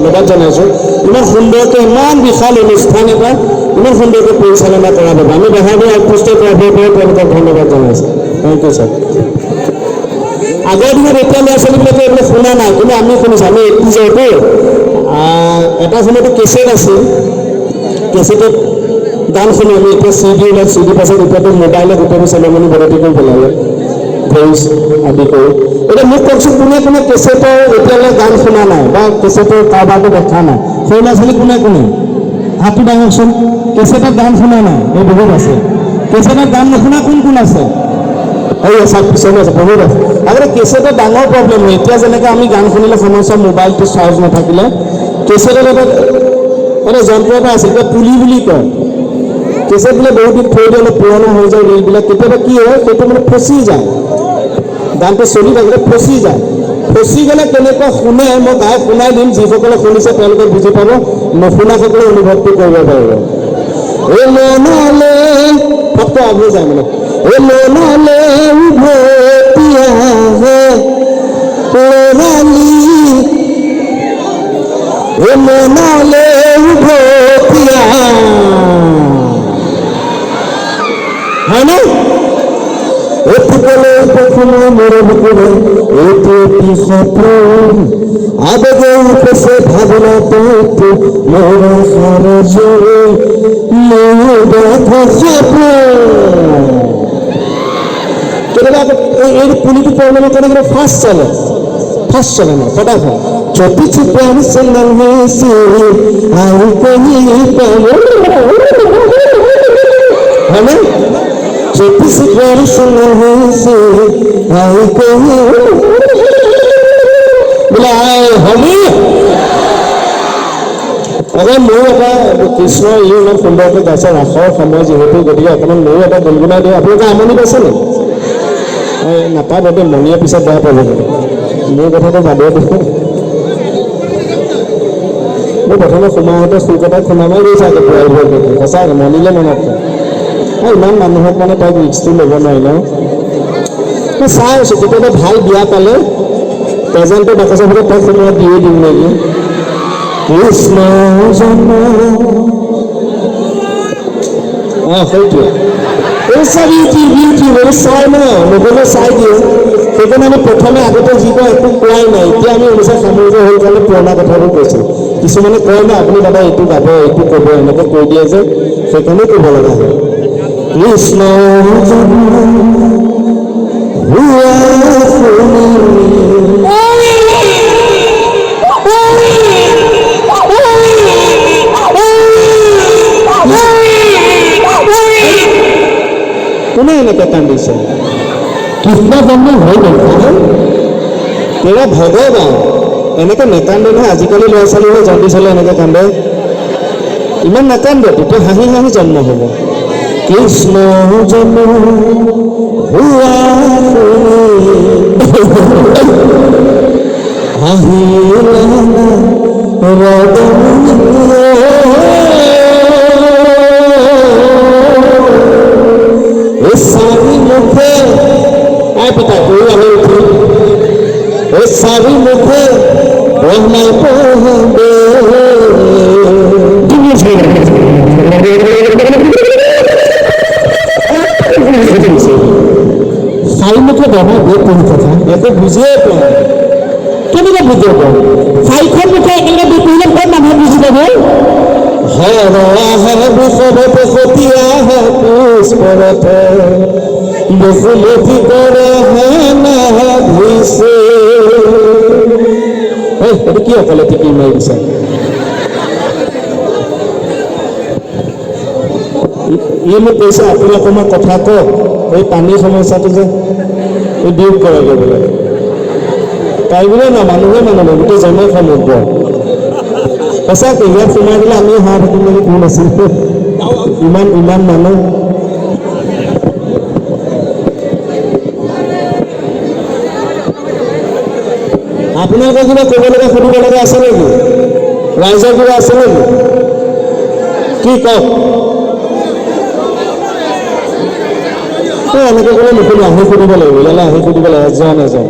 ধন্যবাদ জনাইছোঁ। ইমান সুন্দৰকৈ, ইমান বিশাল অনুষ্ঠান এটা ইমান সুন্দৰকৈ পৰিচালনা কৰাৰ বাবে আমি বেহাৰবাৰী আউটপোষ্টৰ তৰফৰ পৰা তেওঁলোকক ধন্যবাদ জনাইছোঁ। Thank you sir. আগৰ দিনত এতিয়া ল'ৰা ছোৱালীবিলাকে এইবিলাক শুনা নাই, কিন্তু আমি শুনিছোঁ। আমি এইটিজৰতো এটা সময়তো কেছেট আছিল, কেছেটত গান শুনো আমি। এতিয়া চি ডি ওলাল, চি ডি পাছত এতিয়াতো মোবাইলত গোটেইবোৰ চেলেমনি বদলি কৰি পেলালে, ভইচ আদি কৰি। এতিয়া মোক কওকচোন, কোনে কোনে কেছেটৰ এতিয়ালৈ গান শুনা নাই বা কেছেটৰ কাৰবাৰটো দেখা নাই? সৰু ল'ৰা ছোৱালী কোনে কোনে হাতটো ডাঙৰচোন। কেছেটত গান শুনা নাই? এই বহুত আছে। কেছেটত গান নুশুনা কোন কোন আছে? এই চাওক, পিছলৈ আছে, বহুত আছে। আগতে কেছেটৰ ডাঙৰ প্ৰব্লেম হয়। এতিয়া যেনেকৈ আমি গান শুনিলে সমস্যা, মোবাইলটো চাৰ্জ নাথাকিলে, কেছেটত এটা যন্ত্ৰ এটা আছিল, কিবা পুলি বুলি কয়। কেছেটবিলাক বহুত দিন থৈ দিয়ে, অলপ পুৰণা হৈ যায় ৰিলবিলাক। কেতিয়াবা কি হয়, সেইটো মানে ফচি যায়, গানটো চলি থাকিলে ফচি যায়। ফচি গ'লে কেনেকুৱা শুনে, মই গাই শুনাই দিম। যিসকলে শুনিছে তেওঁলোকে বুজি পাব, নুশুনাসকলে অনুভৱটো কৰিব পাৰিব। এ মনলে ফটকৈ আগ হৈ যায় মানে, এ মনলে উভতি আহে ল'ৰালি, এ মনলে উভতি আহে, হয়নে? এটি পখনো মোৰ বুকুৰে এইটো এটি সপোন, আবেগে উপচে ভাৱনা তৈটো মোৰ আশাৰ জুই, মোৰ দেখা সপোন। কেতিয়াবা আকৌ এই পুলিটো প্ৰব্লেমৰ কাৰণে কিন্তু ফাষ্ট চলে, ফাষ্ট চলে না ফটাফট। छोटी सी प्यार से नन्ही सी आई कहीं पर, হয়নে? छोटी सी प्यार से नन्ही सी आई कहीं, বোলে আই হলি। অকণ ময়ো এটা কৃষ্ণ ইও ইমান সুন্দৰকৈ গাইছে, ৰাসৰ সময় যিহেতু, গতিকে অকণমান ময়ো এটা গুণগুণাই দিওঁ। আপোনালোকে আমনি পাইছে নেকি? এই নাপাব দেই, মণিয়ে পিছত বেয়া পাব। মোৰ কথাটো বাদেই দিওঁ। মোৰ প্ৰথমে সোমাওঁতে সুৰ এটা খুন্দা মাৰি গৈছে আকৌ বোৱাৰীবোৰৰ প্ৰতি। সঁচাকৈ মনিলে মনত পৰে। ইমান মানুহক মানে তাইক ৰিস্কটো ল'ব নোৱাৰি ন। মই চাই আছোঁ, কেতিয়াবা ভাল বিয়া পালে প্ৰেজেণ্টৰ বাকচৰ ভিতৰত তাইক সোমোৱাই দিয়ে দিম নেকি। কৃষ্ণ জন্ম, অঁ সেইটোৱে। এই চব ইউটিউব, ইউটিউব এইবোৰ চাই ন, নগ'লে চাই দিয়ে। সেইকাৰণে আমি প্ৰথমে আগতে যি কওঁ একো কোৱাই নাই। এতিয়া আমি অনুষ্ঠান সামৰিব হ'ল কাৰণে পুৰণা কথাবোৰ কৈছোঁ। কিছুমানে কয় ন, আপুনি দাদা এইটো গাব, এইটো ক'ব, এনেকৈ কৈ দিয়ে যে, সেইকাৰণে ক'ব লগা হয়। কৃষ্ণ জন্ম হোৱা শুনি কোনে এনেকৈ কান্দিছে? কৃষ্ণ জন্ম হৈ গ'ল তেৰা ভগৱান এনেকৈ নেকান্দে নহয়। আজিকালি ল'ৰা ছোৱালীবোৰে জণ্ডিচ হ'লে এনেকৈ কান্দে, ইমান নাকান্দে, তেতিয়া হাঁহি হাঁহি জন্ম হ'ব। কৃষ্ণ জন্ম হোৱা শুনি হাঁহিলা চাৰি মুখে আই পিতা তই আহি উঠি, এ চাৰি মুখে ব্ৰহ্মাই পঢ়ে। চাৰিমুখে ব্ৰহ্মাই বেদ পঢ়ি থকা একো বুজিয়ে পোৱা নাই। কেনেকৈ বুজি পাব? চাৰিখন মুখে একেলগে বেদ পঢ়িলে ক'ত মানুহে বুজি পাব? হৰ আহে বৃষভত সতীয়াহে পুষ্পৰথ বসুমতী কৰে হেনাভিষেক। এই এইটো কি অকলে টিপি মাৰি দিছা? ই মোক কৈছে, আপুনি অকণমান কথা কওক, এই পানীৰ সমস্যাটো যে এই বিয়োগ কৰেগৈ বোলে। তাই বোলে ন মানুহে মানুহ গোটেই জনসমুদ্ৰ। সঁচাকৈ ইয়াত সোমাই দিলে আমিও হাঁহ থাকিম নেকি, কোন আছিল ইমান ইমান মানুহ। আপোনালোকৰ কিবা ক'ব লগা সুধিব লগা আছে নেকি? ৰাইজৰ কিবা আছে নেকি? কি কওক? এই এনেকৈ ক'লে নুশুনো, আহি সুধিব লাগিব, ইয়ালৈ আহি সুধিব লাগিব। এজন এজন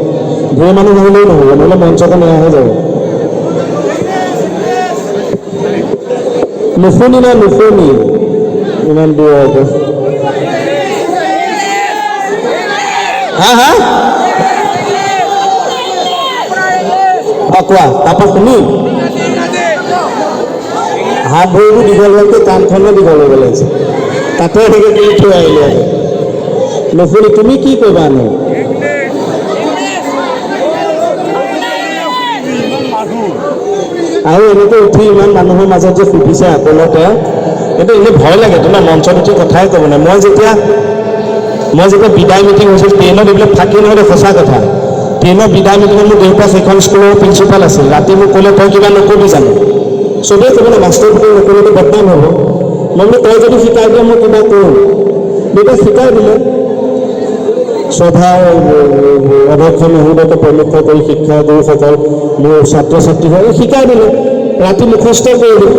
ধেৰ মানুহ নহ'লেও নহ'ব, নহ'লে মঞ্চখন এয়া হৈ যাব। নুশুনি না নুশুনি ইমান দূৰৰ পৰা। হা হা অ কোৱা, তাৰপৰা শুনি হাত ভৰিবোৰ দীঘল হ'লতো কাণখনো দীঘল হ'ব লাগিছে, তাতে এনেকৈ কৰি থৈ আহিলে নুশুনি। তুমি কি ক'বা নো? আৰু এনেকৈ উঠি ইমান মানুহৰ মাজত যে সুধিছে আকলতে, এইটো এনেই ভয় লাগে তোমাৰ মঞ্চত উঠি কথাই ক'ব নাই। মই যেতিয়া বিদায় মিটিং হৈছিল ট্ৰেইনত, এইবিলাক ফাঁকি নহয়, সঁচা কথা। ট্ৰেইনৰ বিদায় মিটিঙত মোৰ দেউতা সেইখন স্কুলৰ প্ৰিন্সিপাল আছিল। ৰাতি মোক ক'লে তই কিবা নকবি জানো? চবেই ক'ব ন, মাষ্টৰ পুতেক নক'লেতো বদনাম হ'ব। মই বোলো তই যদি শিকাই দিয়ে মই কিবা কৰোঁ। দেউতাই শিকাই দিলে। শ্ৰদ্ধাৰ অধ্যক্ষ মহোদয়কে প্ৰমুখ কৰি শিক্ষাগুৰুসকল, মোৰ ছাত্ৰ ছাত্ৰীসকলে শিকাই দিলে। ৰাতি মুখস্থ কৰিলোঁ।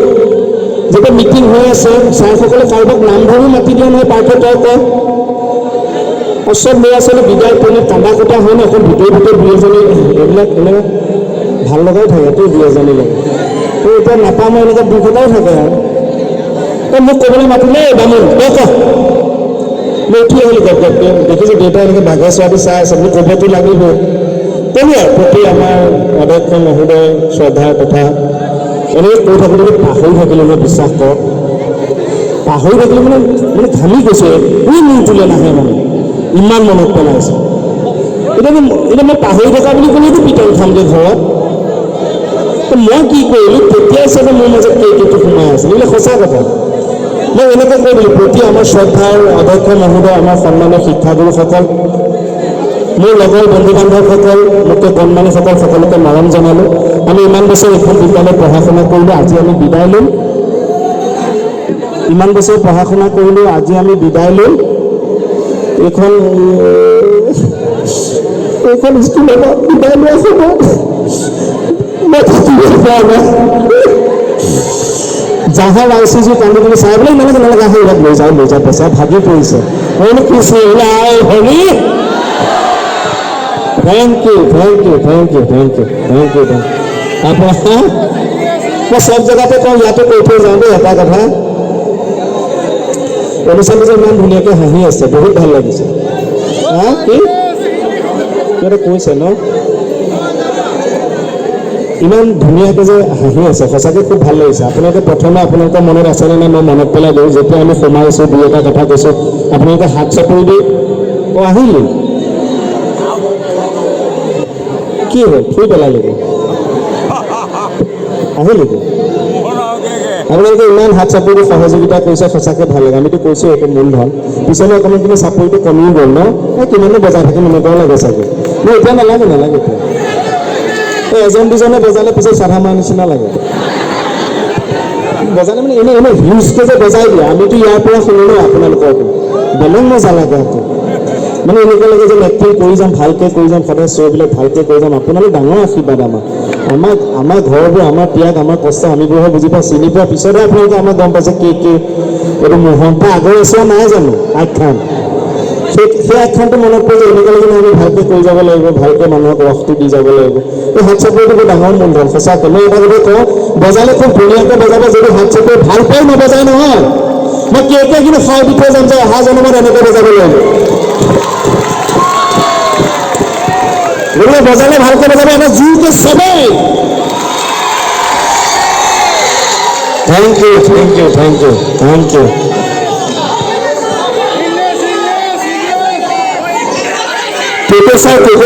যেতিয়া মিটিং হৈ আছে ছাৰসকলে কাৰোবাক নাম ধৰি মাতি দিয়া নহয়, পাৰ্থ তই কয়। আৰু চব ল'ৰা ছোৱালী বিদায় ট্ৰেইনত কান্দা কুটা হয় ন, অকল ভিতৰি ভিতৰি দুই এজনী এইবিলাক এনেকৈ ভাল লগাই থাকে তো দুই এজনী লগত। তো এতিয়া নাপাওঁ মই, এনেকৈ দুখ এটাও থাকে আৰু। তই মোক ক'বলৈ মাতিলে বামুণ তই ক। মই উঠি আহিলোঁ গপ গপকৈ, দেখিছোঁ দেউতাই এনেকৈ বাঘে চোৱাটো চাই আছে, বোলো ক'বতো লাগিব। ক'লো আৰু প্ৰতি আমাৰ অধ্যক্ষ মহোদয় শ্ৰদ্ধাৰ তথা এনেকৈ কৈ থাকোঁতে পাহৰি থাকিলোঁ মই, বিশ্বাস কৰক পাহৰি থাকিলোঁ। মানে মানে ঘামি গৈছোঁ, একোৱেই মূৰটোলৈ নাহে, মানে ইমান মনত পেলাইছে। এতিয়া মই পাহৰি থকা বুলি ক'লেতো পিটন খামগৈ ঘৰত। মই কি কৰিলোঁ তেতিয়াই চাগে মোৰ মাজত কেইটো সোমাই আছিল, এইবিলাক সঁচা কথা। মই এনেকৈ কৈ দিলোঁ, প্ৰতি আমাৰ শ্ৰদ্ধাৰ অধ্যক্ষ মহোদয়, আমাৰ সন্মানীয় শিক্ষাগুৰুসকল, মোৰ লগৰ বন্ধু বান্ধৱসকল, মোতকৈ কণমানিসকল, সকলোকে মৰম জনালোঁ। আমি ইমান বছৰ এইখন বিদ্যালয়ত পঢ়া শুনা কৰিলোঁ, আজি আমি বিদায় ল'ম। ইমান বছৰ পঢ়া শুনা কৰিলোঁ, আজি আমি বিদায় ল'ম। এইখন এইখন স্কুলৰ পৰা বিদায় লোৱা সময়ত মই থাকিব পৰা নাই। জাহাৰ আইচি কান্দি কান্দি চাই বোলে নালাগে নালাগে, আহে এইবিলাক লৈ যাওঁ লৈ যাওঁ, পইচা ভাগি পৰিছে। মই বোলো Krishna Hari, thank you thank you thank you thank you thank you. তাৰপৰা মই চব জেগাতে কওঁ, ইয়াতে কৈ থৈ যাওঁ দেই এটা কথা। অনুষ্ঠানটো যে ইমান ধুনীয়াকৈ হাঁহি আছে, বহুত ভাল লাগিছে। হা কি কিবা এটা কৈছে ন, ইমান ধুনীয়াকৈ যে হাঁহি আছে, সঁচাকৈ খুব ভাল লাগিছে। আপোনালোকে প্ৰথমে আপোনালোকৰ মনত আছেনে নাই মই মনত পেলাই দিওঁ, যেতিয়া আমি সোমাইছোঁ দুই এটা কথা কৈছোঁ, আপোনালোকে হাত চাপৰি দি অ আহিলি কি হ'ল থুই পেলালি আহিলি। আপোনালোকে ইমান হাত চাপৰি দি সহযোগিতা কৰিছে, সঁচাকৈ ভাল লাগে। আমিতো কৈছোঁ এইটো মূলধন, পিছলৈ অকণমান কিন্তু চাপৰিটো কমিও গ'ল ন, এই কিমানো বজাই থাকিম এনেকুৱাও লাগে চাগে। মই এতিয়া নালাগে নালাগে, এতিয়া এই এজন দুজনে বজালে পিছত চাধা মাৰ নিচিনা লাগে। বজালে মানে এনেই এনেই হিউজকৈ যে বজাই দিয়ে, আমিতো ইয়াৰ পৰা শুনো ন আপোনালোকৰটো, বেলেগ মজা লাগে আকৌ। মানে এনেকুৱা লাগে যে এক্টিং কৰি যাম, ভালকৈ কৰি যাম, সদায় শ্ব'বিলাক ভালকৈ কৰি যাম। আপোনালোক ডাঙৰ আশীৰ্বাদ আমাক, আমাক আমাৰ ঘৰবোৰ, আমাৰ ত্যাগ, আমাৰ কষ্ট আমিবোৰহে বুজি পাওঁ। চিনি পোৱাৰ পিছতহে আপোনালোকে আমাক গম পাইছে কি কি এইটো মোহন তাৰ আগৰ এচোৱা নাই জানো আখ্যান, সেই আখ্যানটো মনত পৰে যে এনেকুৱা লাগে আমি ভালকৈ কৰি যাব লাগিব, ভালকৈ মানুহক ৰসটো দি যাব লাগিব। এই হাত চাপৰিটো বৰ ডাঙৰ মূলধন সঁচাকৈ। মই এটা কথা কওঁ, বজালে খুব ধুনীয়াকৈ বজাব, যদি হাত চাপৰি ভাল পাই নবজায় নহয়, মই কেকে কিন্তু খাই দি থৈ যাম যে অহা জনমত এনেকৈ বজাব লাগিব। গতিকে বজালে ভালকৈ বজাব, এটা জোৰকৈ চবেই। Thank you thank you thank you thank you. কেকে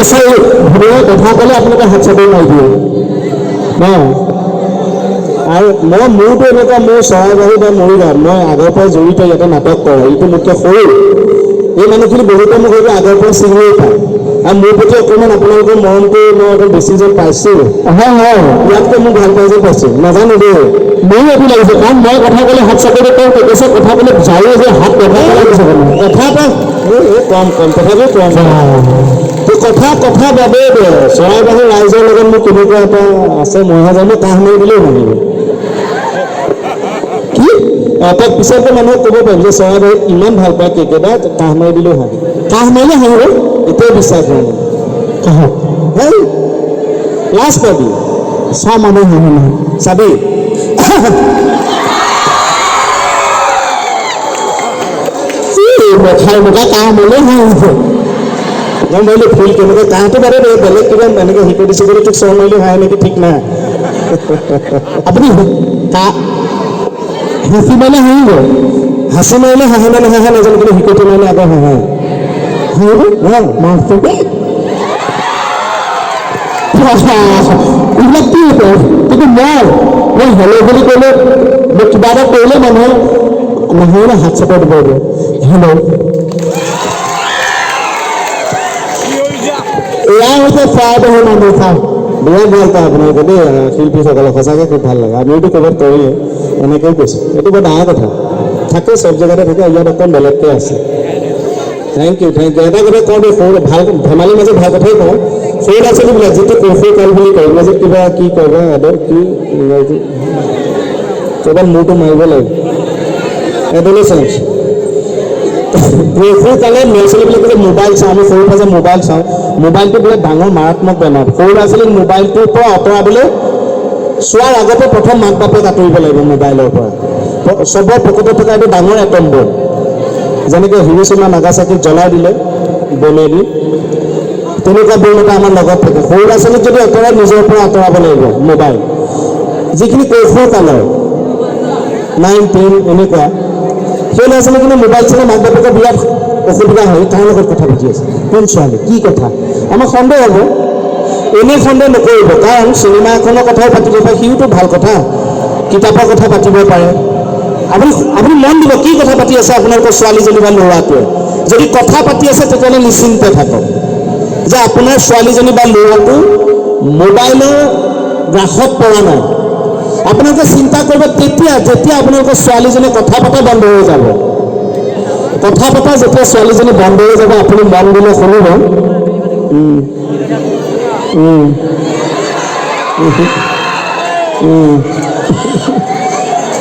চাই ধুনীয়া কথা ক'লে আপোনালোকে হাত চাপৰি মাৰি দিয়ে ন। আৰু মই মোৰতো এনেকুৱা, মোৰ চৰাইবাহী বা মৰিগাঁৱত মই আগৰ পৰাই জড়িত, ইয়াতে নাটক কৰে, এইটো মোতকৈ সৰু এই মানুহখিনি বহুতে মোক হয়তো আগৰ পৰা চিনিয়ে পায়। আৰু মোৰ প্ৰতি অকণমান আপোনালোকৰ মৰমটো মই অকণ বেছি যেন পাইছোঁ। হয় হয়, ইয়াতকৈ মোক ভাল পাই যেন পাইছোঁ, নাজানো দেই। মোৰো এইটো লাগিছে, কাৰণ মই কথা ক'লে হাত চাপৰি কওঁ, কেকে কথা ক'লে যায়ে যে হাত কথা লাগিছে। কথা এটা কম কম তথাপিও কম কথা কথা বাবে দে চৰাইবাহী ৰাইজৰ লগত মোৰ কেনেকুৱা এটা আছে মইহে জানো, কাহ মাৰি দিলেও হাঁহিব কি। তাক পিছতকৈ মানুহক ক'ব পাৰিম যে চৰাইবাহীত ইমান ভাল পায় কেকেদা, কাহ মাৰি দিলেও হাঁহে। কাহ মাৰিলে হাঁহিব, এতিয়াও বিশ্বাস হোৱা নাই। কাহক হেই লাজ পাবি, চাহ মানুহ হাঁহে নহয় চাবি। মখাই মুখা কামলৈ হাঁহিছে। গম পাইলো ফুল কেনেকৈ কাহটো বাৰু বেলেগ কিবা এনেকৈ শিকৰি চিকৰি তোক চৰ মাৰিলে হাঁহে নেকি ঠিক নাই। আপুনি হাঁচি মাৰিলে হাঁহিব? হাঁচি মাৰিলে হাঁহে নে নাহাঁহে নাজানো, কিন্তু শিকটি মাৰিলে আকৌ হাঁহে। হাঁহিব মাছটোকে এইবিলাক কি হৈছে? কিন্তু মই হেল্ল' বুলি ক'লে, মই কিবা এটা কৰিলে মানুহে নাহাঁহিলে হাত চাপৰি দিব লাগিব। হেল্ল', এয়াই হৈছে চৰাইবাহী মানুহ। চাওক, বিৰাট ভাল পাওঁ আপোনালোকে দেই, শিল্পীসকলে সঁচাকৈ খুব ভাল লাগে। আমিওতো ক'ৰবাত কৰোঁৱে, এনেকৈও কৈছোঁ, এইটো বৰ ডাঙৰ কথা। থাকে চব জেগাতে থাকে, ইয়াত অকণ বেলেগকৈ আছে। Thank you, thank you. এটা কথা কওঁ দেই, সৰু ভাল ধেমালিৰ মাজত ভাল কথাই কওঁ। সৰু ল'ৰা ছোৱালীবিলাক যিটো কৈশোৰ কাল বুলি কয়, ইংৰাজীত কিবা কি কয় বা কি ইংৰাজী ক'ৰবাত মূৰটো মাৰিব লাগিব, এডলেচেঞ্চ। কৈশোৰ কালত ল'ৰা ছোৱালীবিলাকে যে মোবাইল চাওঁ, আমি সৰুৰ পৰা যে মোবাইল চাওঁ, মোবাইলটো বোলে ডাঙৰ মাৰাত্মক বেমাৰ। সৰু ল'ৰা ছোৱালীক মোবাইলটোৰ পৰা আঁতৰাবলৈ চোৱাৰ আগতে প্ৰথম মাক বাপেক আঁতৰিব লাগিব মোবাইলৰ পৰা। চবৰ পকেটত থকা এইটো ডাঙৰ এটম বম, যেনেকৈ হিৰোচিমা নাগাচাকিত জ্বলাই দিলে বমে দি, তেনেকুৱা বম এটা আমাৰ লগত থাকে। সৰু ল'ৰা ছোৱালীক যদি আঁতৰাই, নিজৰ পৰা আঁতৰাব লাগিব মোবাইল। যিখিনি কৈশোৰ কালৰ 9 10 এনেকুৱা, সেই ল'ৰা ছোৱালীখিনি মোবাইল চালে মাক বাপেকৰ বিৰাট অসুবিধা হয়। কাৰ লগত কথা পাতি আছে, কোন ছোৱালী, কি কথা, আমাৰ সন্দেহ হ'ব। এনেই সন্দেহ নকৰিব, কাৰণ চিনেমা এখনৰ কথাও পাতিব পাৰে, সিওতো ভাল কথা, কিতাপৰ কথা পাতিব পাৰে। আপুনি মন দিব কি কথা পাতি আছে আপোনালোকৰ ছোৱালীজনী বা ল'ৰাটোৱে। যদি কথা পাতি আছে তেতিয়াহ'লে নিশ্চিন্তে থাকক যে আপোনাৰ ছোৱালীজনী বা ল'ৰাটো মোবাইলৰ গ্ৰাসত পৰা নাই। আপোনালোকে চিন্তা কৰিব তেতিয়া যেতিয়া আপোনালোকৰ ছোৱালীজনীয়ে কথা পতা বন্ধ হৈ যাব। কথা পতা যেতিয়া ছোৱালীজনী বন্ধ হৈ যাব, আপুনি মন দিলে শুনিব,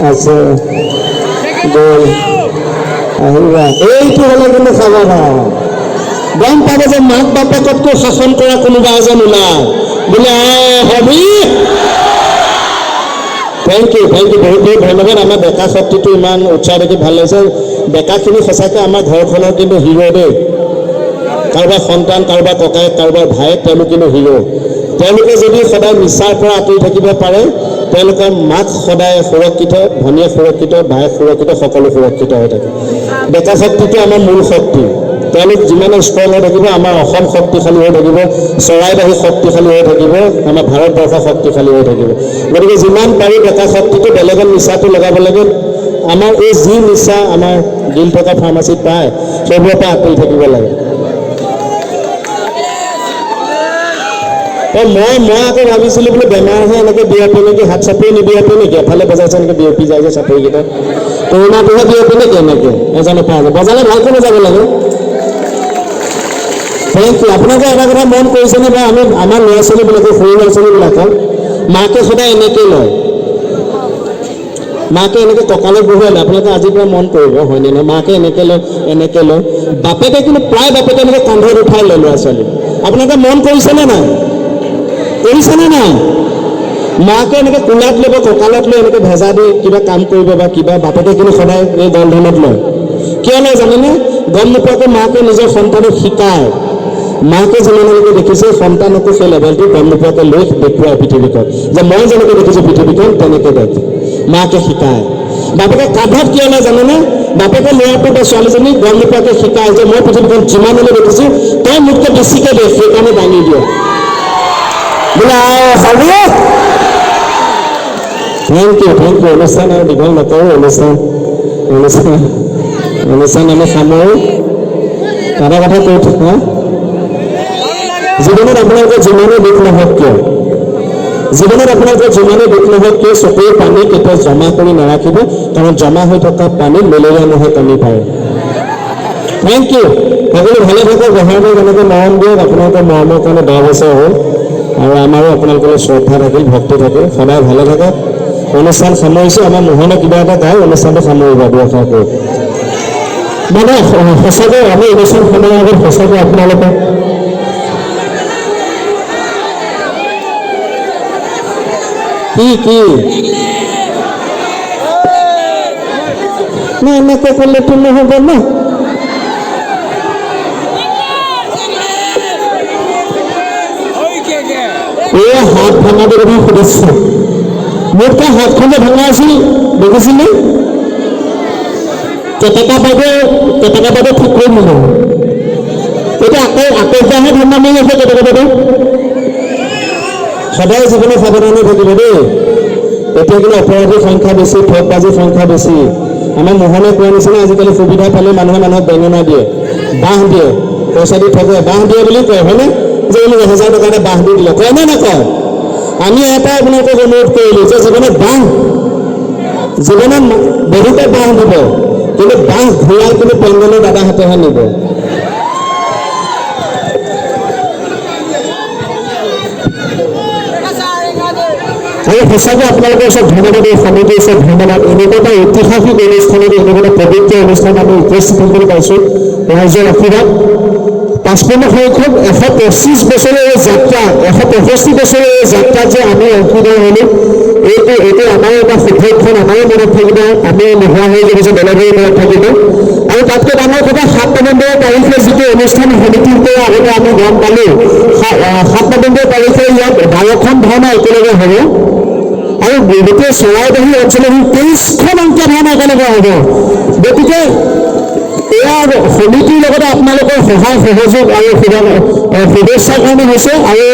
আচ্ছা গ'ল আহিবা। এইটো হ'লে কিন্তু সাৱধান, গম পাব যে মাক বাপেকতকৈ শাসন কৰা কোনোবা এজন ওলায় বোলে hobby. Thank you, thank you, বহুত বহুত ধন্যবাদ। আমাৰ ডেকা শক্তিটো ইমান উৎসাহ দেখি ভাল লাগিছে। ডেকাখিনি সঁচাকৈ আমাৰ ঘৰখনৰ কিন্তু হিৰ' দেই। কাৰোবাৰ সন্তান, কাৰোবাৰ ককায়েক, কাৰোবাৰ ভায়েক, তেওঁলোক কিন্তু হিৰ'। তেওঁলোকে যদি সদায় নিচাৰ পৰা আঁতৰি থাকিব পাৰে, তেওঁলোকৰ মাক সদায় সুৰক্ষিত, ভনীয়েক সুৰক্ষিত, ভায়েক সুৰক্ষিত, সকলো সুৰক্ষিত হৈ থাকে। ডেকা শক্তিটো আমাৰ মূল শক্তি। তেওঁলোক যিমানে ষ্ট্ৰং হৈ থাকিব, আমাৰ অসম শক্তিশালী হৈ থাকিব, চৰাইবাহী শক্তিশালী হৈ থাকিব, আমাৰ ভাৰতবৰ্ষ শক্তিশালী হৈ থাকিব। গতিকে যিমান পাৰি ডেকা শক্তিটো বেলেগত নিচাটো লগাব লাগে। আমাৰ এই যি নিচা আমাৰ গিল থকা ফাৰ্মাচীত পায়, সেইবোৰৰ পৰা আঁতৰি থাকিব লাগে। মই আকৌ ভাবিছিলোঁ বোলো বেমাৰহে এনেকৈ বিয়পে নেকি, হাত চাপৰি নিবিয়পে নেকি, এফালে বজাইছে এনেকৈ বিয়পি যায় যে চাপৰিকেইটা, কৰোণাটোহে বিয়পে নেকি এনেকৈ এজনৰ পৰা বজালে ভালকৈ বজাব লাগে। Thank you. আপোনালোকে এটা কথা মন কৰিছেনে বাৰু, আমি আমাৰ ল'ৰা ছোৱালীবিলাকক, সৰু ল'ৰা ছোৱালীবিলাকক মাকে সদায় এনেকৈ লয়, মাকে এনেকৈ কঁকালত বহুৱাই লয়। আপোনালোকে আজিৰ পৰা মন কৰিব হয়নে নহয়, মাকে এনেকৈ লয়, এনেকৈ লয়। বাপেকে কিন্তু প্ৰায় বাপেকে এনেকৈ কান্ধত উঠাই লয় ল'ৰা ছোৱালী। আপোনালোকে মন কৰিছেনে নাই, কৰিছেনে নাই? মাকে এনেকৈ কোলাত ল'ব, কঁকালত লৈ এনেকৈ ভেজা দি কিবা কাম কৰিব বা কিবা, বাপেকে কিন্তু সদায় এই গলধনত লয়। কিয় লয় জানেনে? গম নোপোৱাকৈ মাকে নিজৰ সন্তানক শিকায়। মাকে যিমানলৈকে দেখিছে সন্তানকো সেই লেভেলটো গম নোপোৱাকৈ লৈ দেখুৱায় পৃথিৱীখন, যে মই যেনেকৈ দেখিছোঁ পৃথিৱীখন তেনেকৈ দেখ। মাকে শিকায়। বাপেকে কান্ধত কিয় লয় জানেনে? বাপেকে ল'ৰাটো বা ছোৱালীজনী গম নোপোৱাকৈ শিকায় যে মই পৃথিৱীখন যিমানলৈ দেখিছোঁ তই মোতকৈ বেছিকৈ দেখ, সেইকাৰণে দাঙি দিয়ে বোলে। Thank you, thank you. অনুষ্ঠান আৰু দীঘল নকৰোঁ, অনুষ্ঠান অনুষ্ঠান অনুষ্ঠান আমি সামৰোঁ। এটা কথা কৈ থাকা, জীৱনত আপোনালোকৰ যিমানেই দুখ নহওক কিয়, জীৱনত আপোনালোকৰ যিমানেই দুখ নহওক কিয়, চকুৰ পানী কেতিয়াও জমা কৰি নাৰাখিব, কাৰণ জমা হৈ থকা পানী মেলেৰিয়া মহে কণী পাৰে। Thank you. সকলো ভালে থাকক, বেহাৰবাৰীক এনেকৈ মৰম দিয়ক। আপোনালোকৰ মৰমৰ কাৰণে 10 বছৰ হ'ল আৰু আমাৰো আপোনালোকলৈ শ্ৰদ্ধা থাকিল, ভক্তি থাকিল। সদায় ভালে থাকক। অনুষ্ঠান সামৰিছোঁ। আমাৰ মোহনে কিবা এটা গাই অনুষ্ঠানটো সামৰিব দুআষাৰ কৈ। মানে সঁচাকৈ আমি অনুষ্ঠান সামৰাৰ আগত সঁচাকৈ আপোনালোকক কি কি না এনেকৈ ক'লেতো নহ'ব ন। এই হাত ভাঙাটোৰ কথা সুধিছে। মোতকৈ হাতখন যে ভঙা আছিল দেখিছিলি? কেটেকা বাইদেউ, কেটেকা বাইদেউ ঠিক কৰি দিলে। এতিয়া আকৌ আকৌ এতিয়াহে ধান্দা মাৰি আছে কেটেকা বাইদেউ। সদায় জীৱনত সাৱধানে থাকিব দেই। এতিয়া কিন্তু অপৰাধীৰ সংখ্যা বেছি, ঠগবাজিৰ সংখ্যা বেছি। আমাৰ মোহনে কোৱা নিচিনা আজিকালি সুবিধা পালে মানুহে মানুহক বেঙেনা দিয়ে, বাঁহ দিয়ে, পইচা দি ঠগে, বাঁহ দিয়ে বুলি কয়, হয়নে? যে মোক 1000 টকা এটা বাঁহ দি দিলে, কয় নে নকয়? আমি এটা আপোনালোকক অনুৰোধ কৰিলোঁ যে জীৱনত বাঁহ, জীৱনত বহুতে বাঁহ দিব, কিন্তু বাঁহ ঘূৰাই কিন্তু পেণ্ডেলৰ দাদাহঁতেহে নিব। আৰু সঁচাকৈ আপোনালোকৰ ওচৰত ধন্যবাদ, এই সমিতিৰ ওচৰত ধন্যবাদ। এনেকুৱা এটা ঐতিহাসিক অনুষ্ঠানত, এনেকুৱা এটা পবিত্ৰ অনুষ্ঠানত আমি উপস্থিত থাকিবলৈ পাইছোঁ। ৰাইজৰ আশীৰ্বাদ। 55 সংখ্যক 125 বছৰৰ এই যাত্ৰা, 165 বছৰৰ এই যাত্ৰাত যে আমি অংশীদাৰ হ'লোঁ, এইটো আমাৰো এটা শুভক্ষণ, আমাৰো মনত থাকিব। আমি নোহোৱা হৈ যাব যে বেলেগৰো মনত থাকিব। আৰু তাতকৈ ডাঙৰ কথা, 7 নৱেম্বৰ তাৰিখে যিটো অনুষ্ঠান সমিতিৰ পৰা আগতে আমি গম পালোঁ, 7 নৱেম্বৰ তাৰিখে ইয়াত 12খন ভাওনা একেলগে হ'ব আৰু গোটেই চৰাইবাহী অঞ্চলত 23খন অংকীয়া ভাওনা একেলগে হ'ব। গতিকে এয়া সমিতিৰ লগতে আপোনালোকৰ সহায় সহযোগ আৰু শুভেচ্ছাৰ কাৰণে হৈছে। আৰু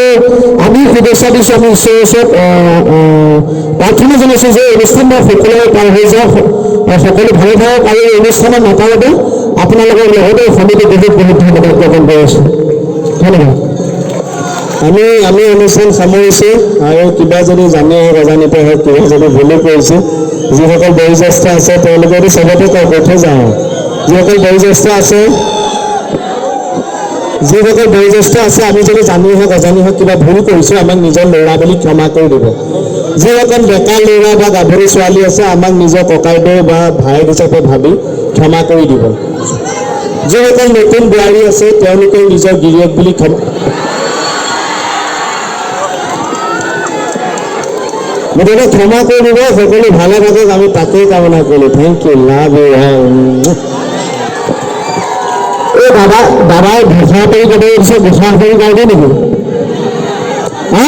আমি শুভেচ্ছা দিছোঁ, আমি ঈশ্বৰৰ ওচৰত প্ৰাৰ্থনা জনাইছোঁ যে অনুষ্ঠান সকলোৰে পাৰ হৈ যাওক, সকলো ভালে থাকক। আৰু এই অনুষ্ঠানত মাতাৰ বাবে আপোনালোকৰ লগতে সমিতিক বহুত বহুত ধন্যবাদ জ্ঞাপন কৰিছোঁ। ধন্যবাদ। আমি অনুষ্ঠান সামৰিছোঁ। আৰু কিবা যদি জানি হওক অজানিতে হওক কিবা যদি ভুলো কৰিছোঁ, যিসকল বয়োজ্যেষ্ঠ আছে তেওঁলোকেতো চবতে কয় কৈ থৈ যাওঁ। যিসকল বয়োজ্যেষ্ঠ আছে, যিসকল বয়োজ্যেষ্ঠ আছে, আমি যদি জানি হওক অজানি হওক কিবা ভুল কৰিছোঁ, আমাক নিজৰ ল'ৰা বুলি ক্ষমা কৰি দিব। যিসকল ডেকা ল'ৰা বা গাভৰু ছোৱালী আছে, আমাক নিজৰ ককাইদেউ বা ভায়েক হিচাপে ভাবি ক্ষমা কৰি দিব। যিসকল নতুন বোৱাৰী আছে, তেওঁলোকে নিজৰ গিৰিয়েক বুলি ক্ষমা, মুঠতে ক্ষমা কৰি দিব। সকলো ভালে থাকক, আমি তাকেই কামনা কৰিলোঁ। Thank you, love you. এই দাদা, দাদাই ঘোষা কৰি ক'ব দিছে, ঘোষা কৰি গাই দিয়ে নেকি? হা?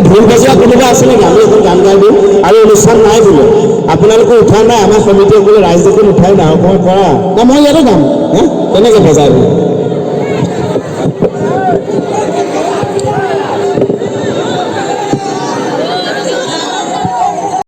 ঢোল বজোৱা কোনোবা আছে নেকি? আমি এখন গান গাই দিওঁ। আৰু অনুষ্ঠান নাই বোলে, আপোনালোকে উঠা নাই, আমাৰ সমিতিয়ে বোলে ৰাইজ দেখোন উঠাই নাই, অকণমান কৰা না, মই ইয়াতে গাম। হা? কেনেকৈ বজাই বোলে?